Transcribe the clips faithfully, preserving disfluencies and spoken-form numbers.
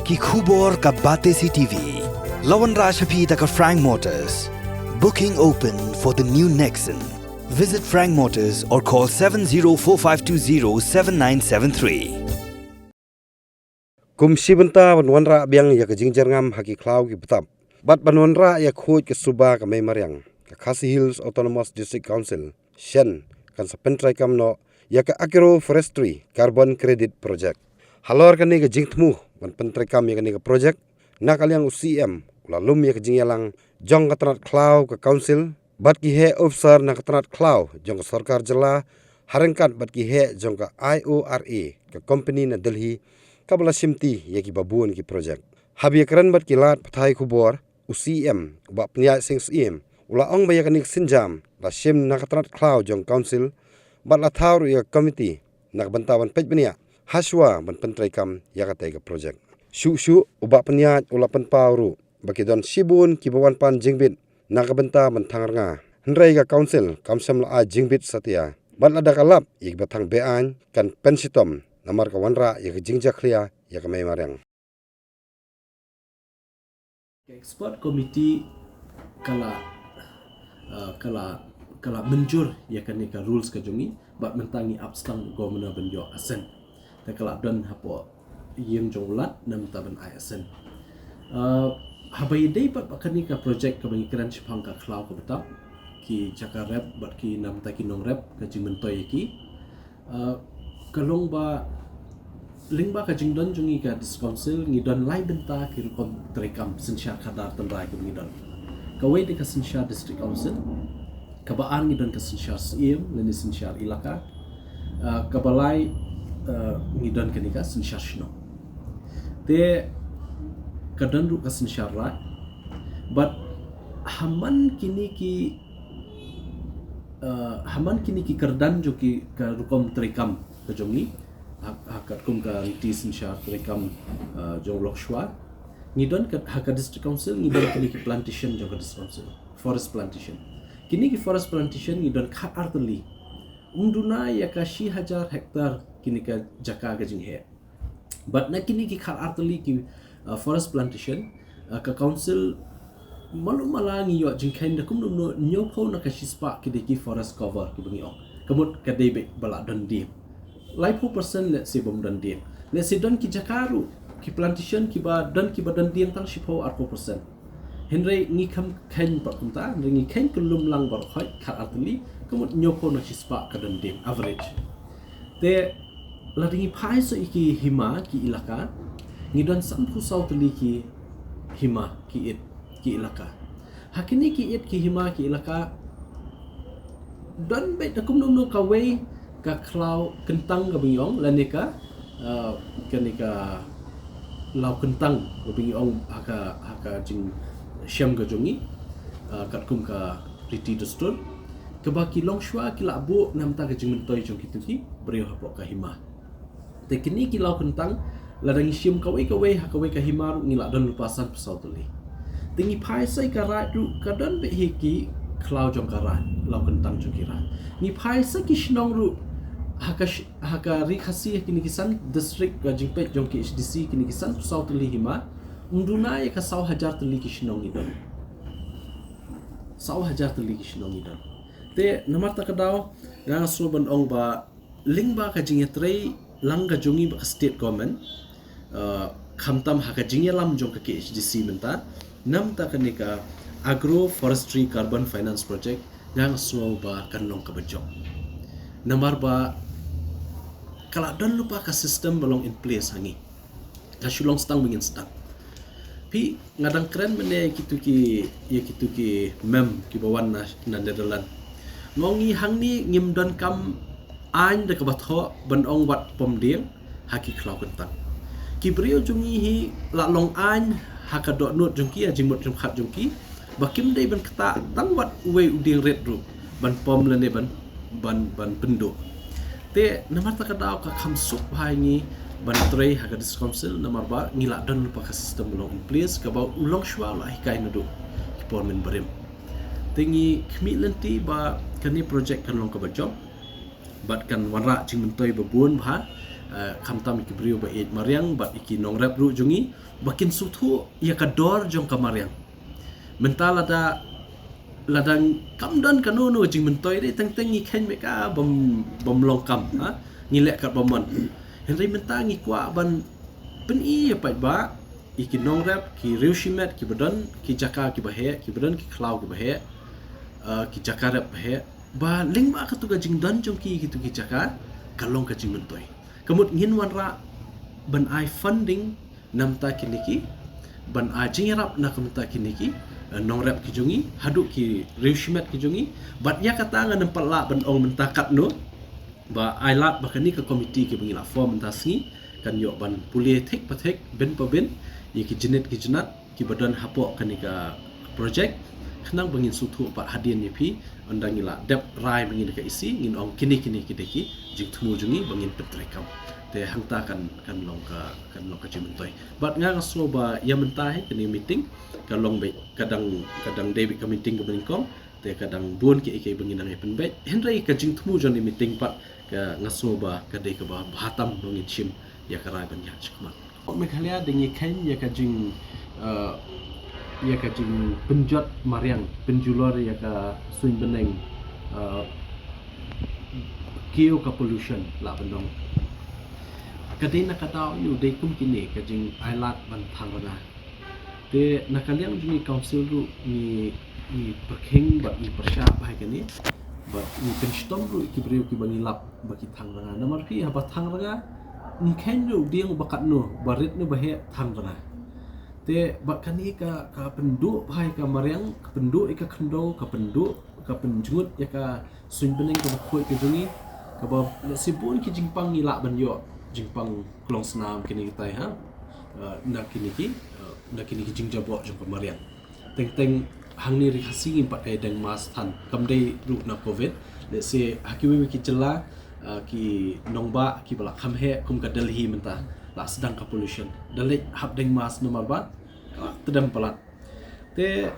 Ki khubor ka Batesi T V. La wanrah sha phi da ka Frank Motors. Booking open for the new Nexon. Visit Frank Motors or call seven zero four five two zero seven nine seven three. Kum shi bynta ban wanrah biang ïa ka jingjyrngam ha ki khlaw ki btap bad ban wanrah ïa khuid ka suba ka Mei Mariang, ka Khasi Hills Autonomous District Council, shen, kan sa pyntreikam noh ïa ka Agroforestry Carbon Credit Project. Halor kane ka jingthmu ban pyntreikam ïa kane ka project, na ka liang u C M u la lum ïa ka jingïalang jong ka tnat khlaw ka council bad ki heh officer na ka tnat khlaw jong ka sorkar jylla, ha ryngkat bad ki heh jong ka I O R A, ka company na Delhi kaba la shimti ïa kiba bun ki project. Haba ïakren bad ki lad pathai khubor, u C M u Bah Pynïaid Sing Syiem u la ong ba ïa kane ka sienjam la shim na ka tnat khlaw jong council bad la thaw ruh ïa ka komiti na ka bynta ban peit bniah hashwa ban pyntreikam ïa katei ka project. Shuh shuh u Bah Pynïaid u la pynpaw ruh ba ki don shibun kiba wan pan jingbit na ka bynta ban thang rnga, hynrei ka council kam shym la ai jingbit satia bad lada ka lap ïa kiba thang be-aiñ kan pynshitom namar ka wanrah ïa ka jingjakhlia ïa ka Mei Mariang. Ka expert committee ka la, uh, ka la, ka la mynjur ïa kane ka rules ka jong ngi, bad mynta ngi ap sdang governor ban ïoh assent. Te ka la don hapoh ïing jong u Lat na mynta ban ai assent. Uh, haba ïadei bad kane ka project kaba ngi kren shaphang ka khlaw ka btap, ki jaka rep bad ki na mynta ki nongrep, ka jingmyntoi ïa ki. Uh, ka long ba lyngba ka jingdon jong ngi ka District Council, ngi don lai bynta ki rukom treikam synshar khadar tynrai kiba ngi don. Kawei dei ka synshar District Council, kaba ar ngi don ka synshar Syiem lane synshar ilaka, uh, kaba lai, uh, ngi don kane ka synshar shnong. Te ka don ruh ka synshar raid, bad ha man kine ki, uh, ha man kine ki kyrdan jong ki ka rukom treikam ka jong ngi, ha, ha katkum ka riti synshar treikam, uh, jong u longshuwa, ngi don ka, ha ka District Council ngi don kine ki plantation jong ka District Council, forest plantation. Kine ki forest plantation ngi don khatar tylli. Ym duna ïa ka shi hajar hektar kine ka jaka ka jingheh. Bad na kine ki khatar tylli ki, uh, forest plantation, uh, ka council malu mala ngi ïoh jingkheiñ da kumno kumno hynñiewphew na ka shispah ki dei ki forest cover kiba ngi ong. Ka mut ka dei beit ba la don dieng. Laiphew percent, let's say, bym don dieng. Let's say don ki jaka ruh, ki plantation kiba don, kiba don dieng tang shiphew arphew percent. Hynrei ngi kham kheiñ pat kumta, hynrei ngi kheiñ kyllum lang baroh khoit khatar tylli, ka mut hynñiewphew na shispah ka don dieng average. Te lada ngi phai sha ki hima ki ilaka, ngi don sanphew saw tylli ki hima ki it ki ilaka. Ha kine ki it ki hima ki ilaka don beit da kumno kumno kawei ka khlaw kyntang kaba ngi ong lane ka, uh, kane ka law kyntang kaba ngi ong ha ka, ha ka jingshem ka jong ngi, uh, katkum ka riti dustur, kaba ki longshuwa ki la buh na bynta ka jingmyntoi jong kito ki briew hapoh ka hima. Te kine ki law kyntang, lada ngi shim kawei kawei ha kawei ka hima ruh ngi la don lypa sanphew saw tylli. Te ngi phai sha ka raid ruh ka don beit hi ki khlaw jong ka raid, law kyntang jong ki raid. Ngi phai sha ki shnong ruh, ha ka sh-, ha ka Ri Khasi, ha kine ki san district ka jingpeit jong ki H D C, kine ki sanphew saw tylli hima, ym duna ïa ka saw hajar tylli ki shnong ngi don. Saw hajar tylli ki shnong ngi don. Te namar kata ka daw, nga sngew ban ong ba lyngba ka jingïatrei lang ka jong ngi bad ka state government, uh, khamtam ha ka jingïalam jong ka K H D C mynta, na bynta kane ka Agro Forestry Carbon Finance Project, nga sngew ba kan long kaba jop. Namar ba ka la don lypa ka system ba long in place ha ngi. Ka shu long sdang ba ngin sdang. Phi, nga dang kren mynne ïa kito ki, ïa kito ki mem kiba wan na, na Netherlands. Nga ong ngi hangne ngim donkam aiñ da kaba thoh ban ong wat pom dieng ha ki khlaw kyntang. Ki briew jong ngi hi la long aiñ ha ka dohnud jong ki, ha jingmut jingpyrkhat jong ki, ba kim dei ban ktah tang wat uwei u dieng rit ruh ban pom lane ban, ban, ban pynduh. Te namar kata ka daw ka kham suk bha ïa ngi ban trei ha ka District Council, namar ba ngi la don lypa ka system ba long in place kaba u longshuwa u la hikai naduh ki por mynbarim. Te ngi khmih lynti ba kane project kan long kaba jop bad kan wanrah jingmyntoi ba bun bha, eh, khamtam ïa ki briew ba ïeit mariang bad ïa ki nongrep ruh jong ngi ba kin sngewthuh ïa ka dor jong ka mariang. Mynta lada lada kam don kano kano jingmyntoi dei teng teng ngi kheiñ beit ka bym bym long kam, ha, ngi leh kat ba mon. Hynrei mynta ngi kwah ban pyni ïa paidbah, ïa ki nongrep, ki riew shimet kiba don ki jaka kiba heh, kiba don ki khlaw kiba heh, eh, ki jaka rep ba heh, ba lyngba katu ka jingdon jong ki katu ki jaka ka long ka jingmyntoi. Ka mut ngin wanrah ban ai funding na mynta kine ki, ban ai jingïarap na ka mynta kine ki, eh, nongrep ki jong ngi haduh ki riew shimet ki jong ngi. Bad ïa kata ngan ym pat lah ban ong mynta katno, ba ai lad ba kane ka komiti kiba ngi la form mynta sngi kan ïoh ban pule thik pa thik, bin pa bin, ïa ki jingit ki jingnat kiba don hapoh kane ka projek, khnang ba ngin sngewthuh pat hadien ïa phi. Ynda ngi la dep rai ma ngi na ka E C, ngin ong kine kine ki dei ki jingthmu jong ngi ba ngin pyntreikam. Te hangta kan kan long ka kan long ka jingmyntoi. Bad nga nga sngew ba ïa mynta hi kane meeting ka long beit, ka dang ka dang dei beit ka meeting kaba nyngkong. Te ka dang bun kiei kiei ba ngi nang ïa pynbeit. Hynrei ka jingthmu jong kane meeting pat ka nga sngew ba ka dei kaba bha tam ba ngin shim ïa ka rai ban ïaid shakhmat. Meghalaya dang ïa kheiñ ïa ka jing, eh, ïa ka jingpynjot mariang, pynjulor ïa ka suiñ bneng, eh, kiew ka pollution lah ban ong. Ka dei na ka daw ïa u dei kum kine ka jingailad ban thang rnga. Te na ka liang jong ngi council ruh ngi ngi pyrkhing bad ngi pyrshah bha ïa kane. Bad ngi pynshitom ruh ïa ki briew kiba ngi lap ba ki thang rnga. Namar phi haba thang rnga, ngi kheiñ ruh dieng ba katno, ba rit ne ba heh thang rnga. Te bad kane ka ka pynduh bha ïa ka mariang, ka pynduh ïa ka khyndew, ka pynduh, ka pynjngut ïa ka suiñ bneng kaba khuid ka jong ngi, kaba lehse bun ki jingpang ngi lah ban ïoh, jingpang klongsnam kine kitai, ha. Eh, na kine ki, eh, na kine ki jingjaboh jong ka mariang. Teng teng hangne ri Khasi ngim pat ai deng mask than. Kam dei ruh na covid. Lehse ha kiwei kiwei ki jylla, eh, ki nongbah kiba la kham heh kum ka Delhi mynta la sdang ka pollution. Da leit hap deng mask namar ba la tdem palat. Te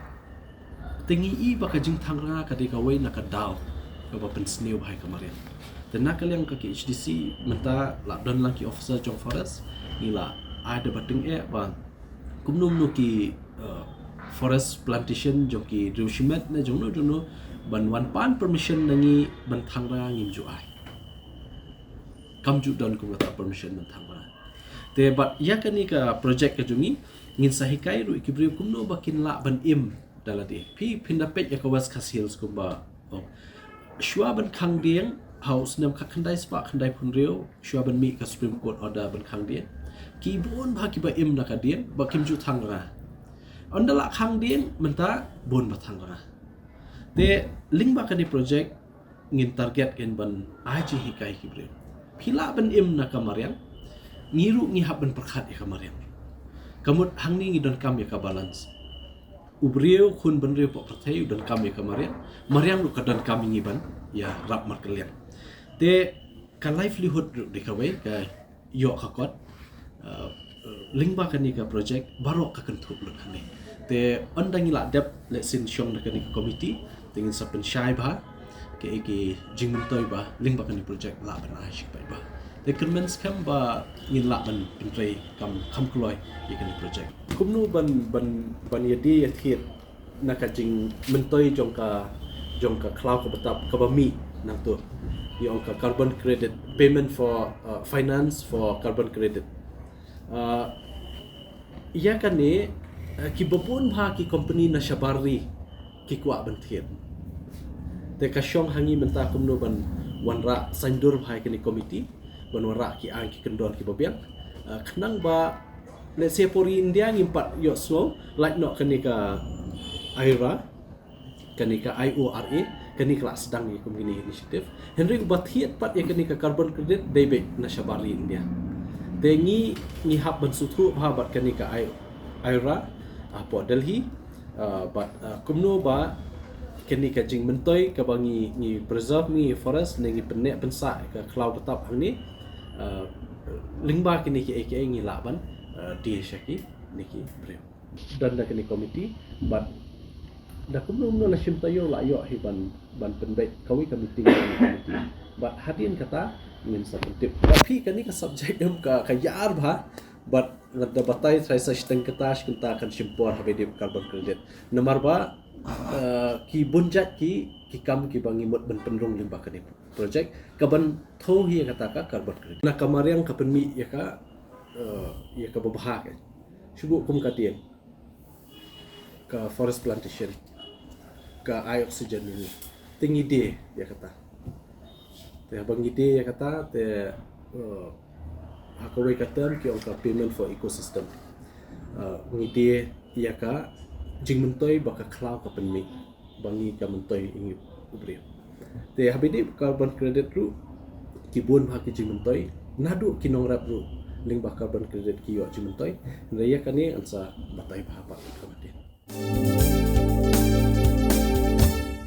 te ngi i ba ka jingthang rnga ka dei kawei na ka daw kaba pynsniew bha ïa ka mariang. Te na ka liang ka K H A D C mynta la don lang ki officer jong forest, ngi la ai da ba tyngeh ba kumno kumno ki, eh, forest plantation jong ki riew shimet ne jong no jong no ban wan pan permission na ngi ban thang rnga, ngim ju ai. Kam ju don kum kata permission ban thang rnga. Te bad ïa kane ka project ka jong ngi ngin sa hikai ruh ïa ki briew kumno ba kin lah ban im da lade. Phi phin da peit ïa ka West Khasi Hills kumba, oh, shuwa ban khang dieng ha u snem khatkhyndai spah khyndaiphew hynriew, shuwa ban mih ka Supreme Court order ban khang dieng, ki bun bha kiba im na ka dieng ba kim ju thang rnga. Ynda la khang dieng mynta bun ba thang rnga. Te lyngba kane project ngin target kin ban ai jinghikai ki briew. Phi lah ban im na ka mariang, ngi ruh ngi hap ban pyrkhat ïa ka mariang. Ka mut hangne ngi donkam ïa ka balance. U briew khun bynriew poh pyrthei u donkam ïa ka mariang, mariang ruh ka donkam ïa ngi ban ïarap markylliang. Te ka livelihood ruh dei kawei ka ïoh ka kot, uh, lyngba kane ka project baroh ka kynthup lut hangne. Te ynda ngi la dep lehse shong da kane ka komiti, te ngin sa pynshai bha kaei ki jingmyntoi ba lyngba kane project lah ban ai sha ki paidbah. Te kyrmen skhem ba ngin lah ban pyntreikam kham kloi ïa kane project. Kumno ban ban ban ïadie ïathied na ka jingmyntoi jong ka, jong ka khlaw ka btap kaba mih nangto, ïa ong ka carbon credit, payment for, uh, finance for carbon credit. Uh, ïa kane, uh, kiba bun bha ki company na shabar ri ki kwah ban thied. Te ka shong ha ngi mynta kumno ban wanrah saiñdur bha ïa kane komiti, ban wanrah ki aiñ ki kyndon kiba biang. Uh, khnang ba lehse por India ngim pat ïoh sngew lait noh kane ka IRA, kane ka I O R A, kane ka la sdang ïa kum kine initiative. Hynrei uba thied pat ïa kane ka carbon credit dei beit na shabar ri India. Te ngi ngi hap ban sngewthuh bha bad kane ka I, IRA, ah, hapoh Delhi, ah, bad, ah, kumno ba kane ka jingmyntoi kaba ngi ngi preserve ngi forest ne ngi pynneh pynsah ka khlaw btap hangne, ah, lyngba kine kiei kiei ngi lah ban, ah, die sha kine ki briew. Don da kane komiti bad da kumno kumno la shim taïew la ïoh hi ban ban pynbeit kawei ka meeting kane komiti. Bad hadien kata Ngin sa pyntip. Ba phi kane ka subject em ka ka ïar bha. But nga da batai trai sa shiteng kata shi kynta kan shim por haba dei carbon credit. Namar ba uh, ki bun jait ki ki kam kiba ngi mut ban pynrung lyngba kane project kaban tho hi ïa kata ka carbon credit. Na ka mariang ka pynmih ïa ka uh, ïa ka babha ka. Shubu kum ka tiang ka forest plantation ka ai oxygen ni. Te ngi dei ïa kata. Te haba ngi dei ïa kata te uh, ha kawei ka term ki ong ka payment for ecosystem. Uh, ngi dei ïa ka jingmyntoi ba ka khlaw ka pynmih ba ngi ka myntoi ïa ngi u briew. Te haba dei carbon credit ruh ki bun bha ki jingmyntoi naduh ki nongrep ruh lyngba carbon credit ki ïoh jingmyntoi. Hynrei ïa kane ngan sa batai bha pat ka ba dei.